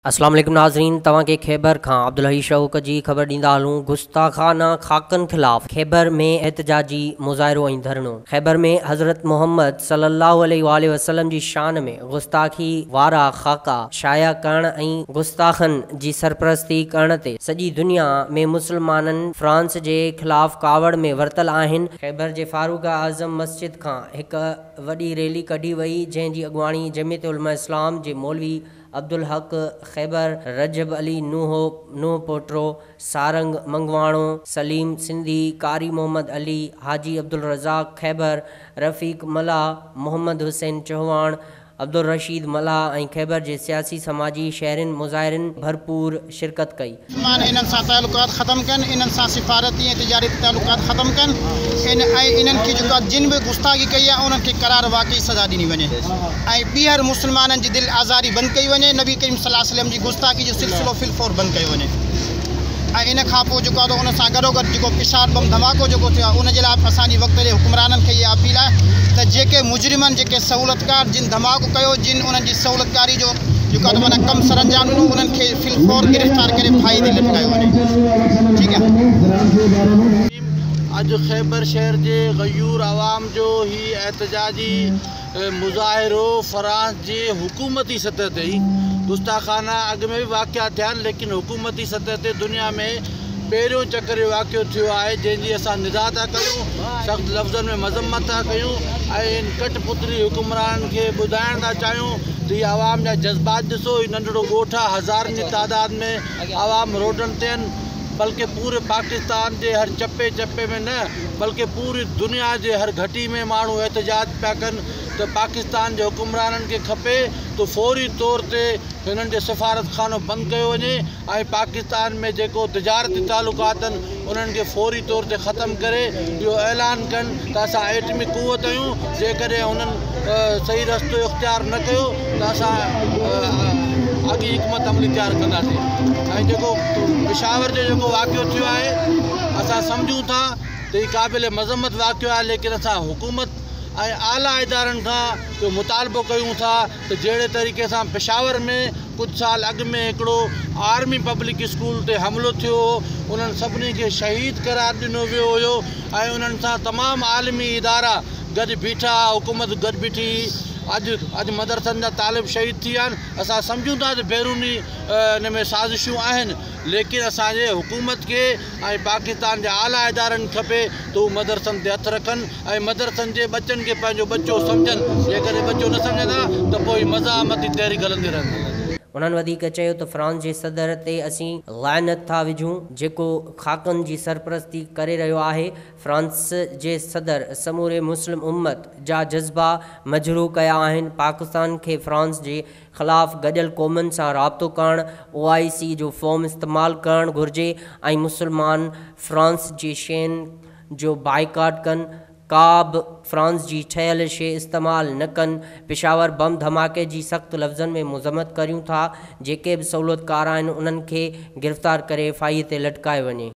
اسلام عليڪم ناظرين توهان کي خيبر کان عبدالحئي شوق جي خبر ڏيندا هلون گستاخانه خاڪن خلاف خيبر ۾ احتجاجي مظاهرو ۽ ڌرڻو خيبر ۾ حضرت محمد صلي الله عليه واٰله وسلم جي شان ۾ گستاخي وارا خاڪا شايع ڪرڻ ۽ گستاخن جي سرپرستي ڪرڻ تي سڄي دنيا ۾ مسلمانن فرانس جي خلاف ڪاوڙ ۾ ورتل آهن. خيبر جي فاروق اعظم مسجد کان هڪ وڏي ريلي ڪڍي وئي جنهن جي اڳواڻي جمعيت علماء اسلام جي مولوي عبدالحق خيبر، رجب علي نوح، نوح پوٽرو، سارنگ منگواڻو، سليم سنڌي، قاري محمد علي، حاجي عبدالرزاق خيبر، رفيق ملاح، محمد حسين چهواڻ، عبدالرشيد ملاح ۽ خيبر جي سياسي سماجي شهرين مظاهرين ڀرپور شرڪت ڪئي. مسلمان انهن سان تعلقات ختم ڪن، انهن سان سفارتي ۽ تجارتي تعلقات ختم ڪن ۽ انهن کي جيڪا جن به گستاخي ڪئي آهي انهن کي قرار واقعي سزا ڏني وڃي. ۽ ٻيهر مسلمانن جي دل آزاري بند ڪئي وڃي، نبي ڪريم صلي الله عليه وسلم جي گستاخي جو سلسلو في الفور بند ڪيو وڃي ۽ ان کان پوء جيڪو آهي ان سان گڏوگڏ جيڪو پشاور بم ڌماڪو جيڪو ٿيو آهي ان جي لاء به اسان جي وقت جي حڪمرانن کي اها اپيل آهي ته جيڪي مجرمن جيڪي سهولتڪار جن ڌماڪو ڪيو جن انهن جي سهولتڪاري جو جيڪو آهي معنيٰ ڪم سرانجام ڏنو انهن کي في الفور گرفتار ڪري ڦاهي تي لٽڪايو وڃي ٺيڪ آهي. اڄ خيبر شهر جي غيور عوام جو هي احتجاجي مظاهرو فرانس جي حڪومتي سطح تي ئي گستاخانه اڳ ۾ به واقعا ٿيا آهن ليڪن حڪومتي سطح تي دنيا ۾ پهريون چڪر اهو واقعو ٿيو آهي جنهن جي اسان ندا ٿا ڪيون سخت لفظن ۾ مذمت ٿا ڪيون ۽ ان ڪٺ پتلي حڪمرانن کي ٻڌائڻ ٿا چاهيون ته هي عوام جا جذبات ڏسو هي ننڍڙو ڳوٺ آهي هزارن جي تعداد ۾ عوام روڊن تي آهن بلڪه پوري پاڪستان جي هر چپي چپي ۾ نه بلڪه پوري دنيا جي هر گهٽي ۾ ماڻهو احتجاج پيا ڪن ته پاڪستان جي حڪمرانن کي کپي ته فوري طور تي هنن جو سفارتخانو بند ڪيو وڃي ۽ پاڪستان ۾ جيڪو تجارتي تعلقات آهن انهن کي فوري طور تي ختم ڪري اهو اعلان ڪن ته اسان ايٽمي قوت آهيون جيڪڏهن هنن صحيح رستو اختيار نه ڪيو ته اسان اڳي حڪمت عملي تيار ڪنداسين ۽ جيڪو پشاور جو جيڪو واقعو ٿيو آهي اسان سمجهون ٿا ته هي قابل مذمت واقعو آهي ليڪن اسان حڪومت ۽ اعليٰ ادارن کان اهو مطالبو ڪيون ٿا ته جهڙي طريقي سان پشاور ۾ ڪجهه سال اڳ ۾ هڪڙو آرمي پبلڪ اسڪول تي حملو ٿيو هو انهن سڀني کي شهيد قرار ڏنو ويو هيو ۽ انهن سان تمام عالمي ادارا گڏ بيٺا ها حڪومت گڏ بيٺي هئي اڄ اڄ مدرسن جا طالب شهيد ٿي ويا آهن اسان سمجهون ٿا ته بيروني ان ۾ سازشون آهن ليڪن اسان جي حڪومت کي ۽ پاڪستان جي اعليٰ ادارن کي کپي ته هو مدرسن تي هٿ رکن ۽ مدرسن جي ٻچن کي پنهنجو ٻچو سمجهن جيڪڏهن ٻچو نه سمجهندا ته پوء هي مزاحمتي تحريڪ هلندي رهندي. انهن وڌيڪ چيو ته فرانس جي صدر تي اسين لعنت ٿا وجهون جيڪو خاڪن جي سرپرستي ڪري رهيو آهي، فرانس جي صدر سموري مسلم امت جا جذبا مجروح ڪيا آهن، پاڪستان کي فرانس جي خلاف گڏيل قومن سان رابطو ڪرڻ، او آء سي جو فورم استعمال ڪرڻ گهرجي ۽ مسلمان فرانس جي شين جو بائيڪاٽ ڪن، ڪا به فرانس جي ٺهيل شيء استعمال نه ڪن، پشاور بم ڌماڪي جي سخت لفظن ۾ مذمت ڪريون ٿا، جيڪي به سهولتڪار آهن انهن کي گرفتار ڪري ڦاهي تي لٽڪايو وڃي.